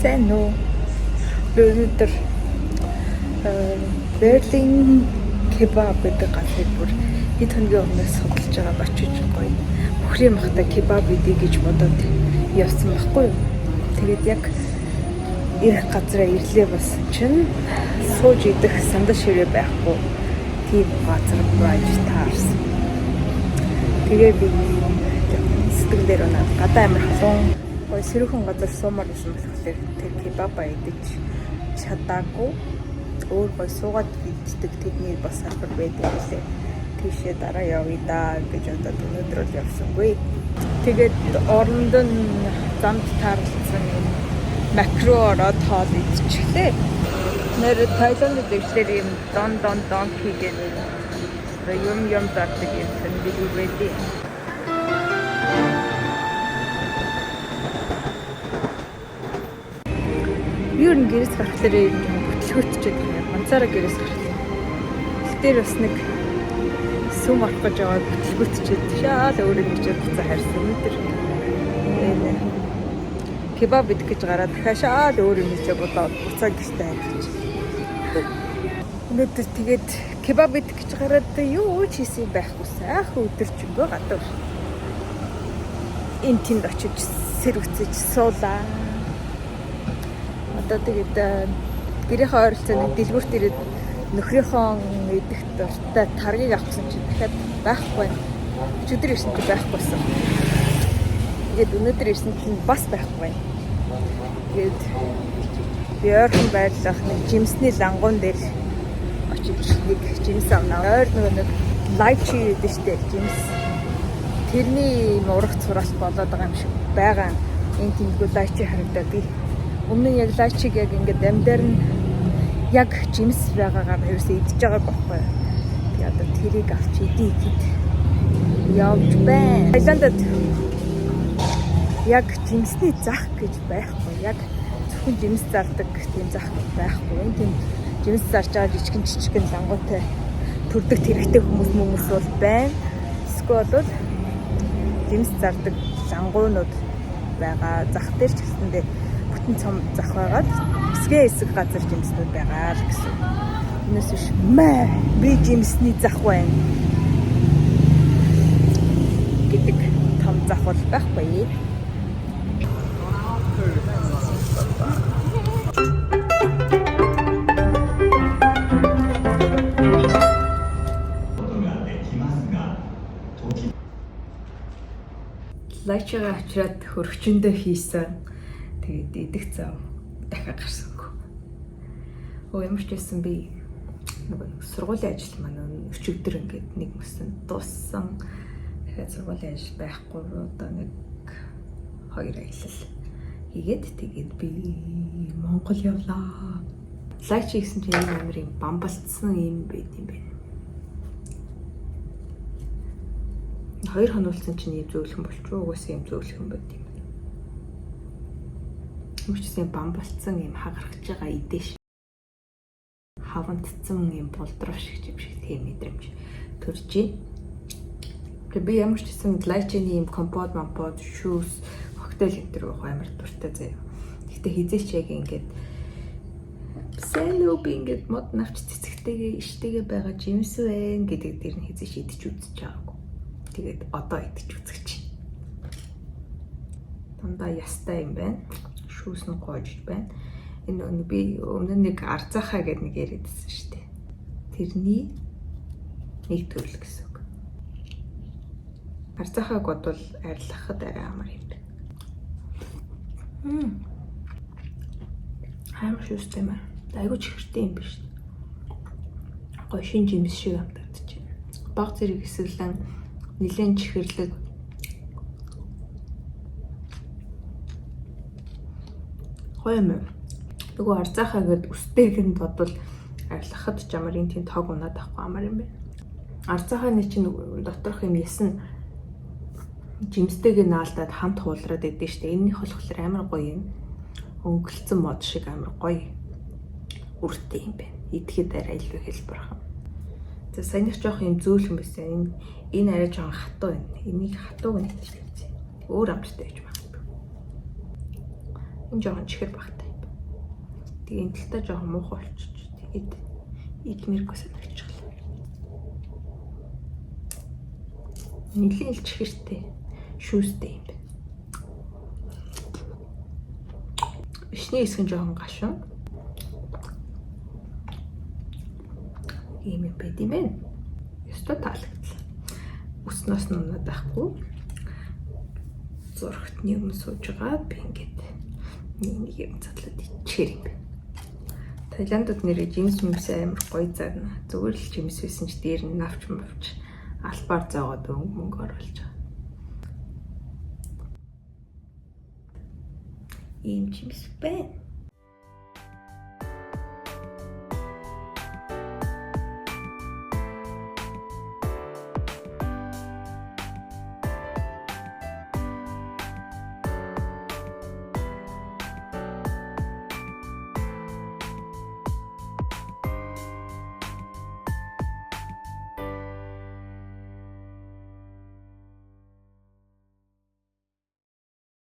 Сайн уу? Би өнөөдөр Берлин кебаб гэдэг газрыг бүр хэд хоногийн өмнөөс судалж байгаа, очиж гоё бүхрийн махтай кебаб идэ гэж бодоод явсан байхгүй юу? Тэгээд яг ирэх газараа ирлээ болсон чинь сууж идэх сандал ширээ байхгүй тийм газар байж таарсан. Тэгээ би жоохон сэтгэл дээр унаад гадаа амар халуун гоё сэрүүхэн газар суумаар байсан болохоор тэр кебаба идэж чадаагүй. Өөр гоё суугаад иддэг тэдний бас салбар байдаг лээ. Тийшээ дараа явъя да гэж бодоод өнөөдөр бол явсангүй. Тэгээд оронд нь замд таарлцсан юм Макро ороод хоол идчихлээ. Нэр Таиланд дэвшлэр юм Дон Дон Донки гэдэг юм юм зардаг юм сэндэл байдیں۔ Би ер нь гэрээс гарахлаараа ер нь жоохон хөтөлгөөтчихэд байна. Ганцаараа гэрээс гарахлаа. Тэр бас нэг сүм орох гэж яваад хөтөлгөөтчихэд шаал өөр ингэж буцаа харсан. Өнөөдөр энэ кебаб идэх гэж гараад дахиад шаал өөр юм хийцээ бодоод буцаа гэртээ харчих. Өнөөдөр тэгээд кебаб идэх гэж гараад юу ч хийсэн юм байхгүй, сайхан өдөржингөө гадуур. Энэ тэнд очиж сэрвцэж суулаа. Одоо тэгээд гэрийнхээ ойролцоо нэг дэлгүүрт ирээд нөхрийнхөө идэх дуртай таргийг авчихсан чинь дахиад байхгүй байна. Өчигдөр ирсэн чинь байхгүйсэн. Тэгээд өнөөдөр ирсэн чинь бас байхгүй байна. Тэгээд би ойрхон байрлах нэг жимсний лангуун дээр очиж нэг жимс авнаа. Ойр нөгөө нэг лайчи гэдэг штэ жимс. Тэрний юм урагц сураалт болоод байгаа юм шиг байгаа. Энэ тэндгүү лайчи харагдаад би өмнө нь яг лайчиг яг ингээд ам дээр нь яг жимс байгаагаар ерөөсөө идэж байгааг байхгүй. Тэгээ одоо тэрийг авч идэ гэд явж байна. Таиландд яг жимсний зах гэж байхгүй. Яг зөвхөн жимс зардаг тийм зах байхгүй. Энэ тийм жимс зарж байгаа жижигэн жижигэн лангуутай төрдөг тэрэгтэй хүмүүс хүмүүс бол байна. Эсвэл бол жимс зардаг лангуунууд байгаа. Зах дээр ч гэсэндээ бүтэн цом зах байгаад хэсгээ хэсэг газар жимснүүд байгаа л гэсэн. Үүнээс биш мэ би жимсний зах байна гэдэг том зах бол байхгүй. Лайчигаа авчираад хөргөчөндөө хийсэн. Тэгээд идэх зам дахиад гарсангүй. Өө ямар ч байсан би нөгөө сургуулийн ажил маань өчигдөр ингээд нэг мөсөн дууссан. Дахиад сургуулийн ажил байхгүй одоо нэг 2 аялал хийгээд тэгээд би Монгол явлаа. Лайчи гэсэн чинь ийм амар юм бамбалцсан юм байт юм байна. 2 хонуулсан чинь ийм зөөлхөн болчих уу? Угаасаа ийм зөөлхөн байт юм. Мөчсөн бамбалцсан юм хагархаж байгаа идэш. Хавантцсан юм болдроо шиг юм шиг тийм мэдрэмж төрж байна. Тэгээ би ямар ч гэсэн лайчины юм компот, мампот, шүүс, коктейл энэ төр уух амар дуртай заяа. Гэхдээ хизээч яг ингээд сайн уу би ингээд мод навч цэцэгтэйгээ иштэйгээ байгаа жимс вэ гэдэг дээр нь хизээч идэж үзэж байгаагүй. Тэгээд одоо идэж үзэж чинь. Дандаа ястай юм байна. Шүүс нь гоожж байна. Энэ би өмнө нэг арзаахаа гэдэг нэг яриад байсан шүү дээ. Тэрний нэг төрөл гэсэн үг. Арзаахааг бодвол арилгахад арай амар юм байна. Амар шүүстэй юм аа. Айгуу чихэртэй юм биш. Гой шин жимс шиг амтагдчих. Баг зэрэг эсэглэн нэлээд чихэрлэг. Гоё юм. Нөгөө арзаахаа гэд үстэйг нь бодвол арилгахад ч амар энэ тийм тог унаад авахгүй амар юм байна. Арзаахааны чинь доторх юм ясан жимстэйгээ наалдаад хамт хуулраад идэв штэ. Энэнийх болохоор амар гоё юм. Өнгөлцөн мод шиг амар гоё үртэй юм байна. Идэхэд арай илүү хэлбэрхэн. За саяных жоох юм зөөлхөн байсан. Энэ арай жоохон хатуу байна. Энийг хатууг нь идэж үзье. Өөр амттай байж магадгүй. Энэ жоохон чихэр багтай юм байна. Тэгээ энэ талтаа жоохон муухай болчих. Тэгээд идмээргүй санагдчихлаа. Нилийн л чихэртэй, шүүстэй юм байна. Эхний хэсэг нь жоохон гашуун. Ийм юм байд юм байна. Ёстой таалагдлаа. Өснөөс нь унаад байхгүй. Зурагтны өмнө сууж байгаа би ингээд нэг юм задлаад ичээр юм байна. Таиландд нэрээ жимс мүмс амар гоё зарна. Зүгээр л жимс байсан ч дээр нь навч мавч албаар зоогоод өнгө мөнгө оруулж байгаа. Ийм жимс байна.